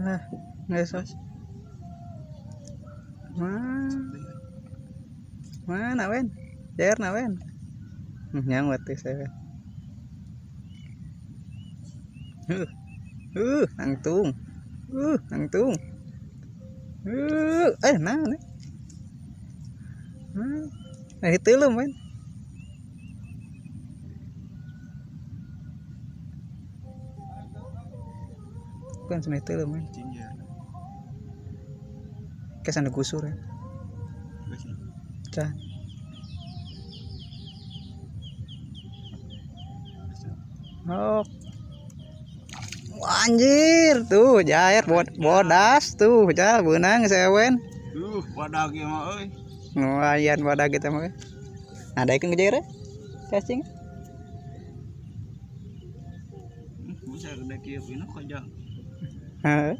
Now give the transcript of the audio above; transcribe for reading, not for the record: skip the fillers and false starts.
Nah, geus. Mana wen? Jair na wen? Nyangwat tuh saya. Nangtung. Nangtung. Nah, nah. Nah, itu lu, men. Kan sana itu lu, men. Kayak sana gusur ya. Cah. Oh. Anjir tuh jair bodas tuh jal beunang sewen. Wadah ge mah euy. Lumayan wadah kita mah. Nah, daekeun ke jair cacing. Bisa gede kieu pina kajang. Heeh.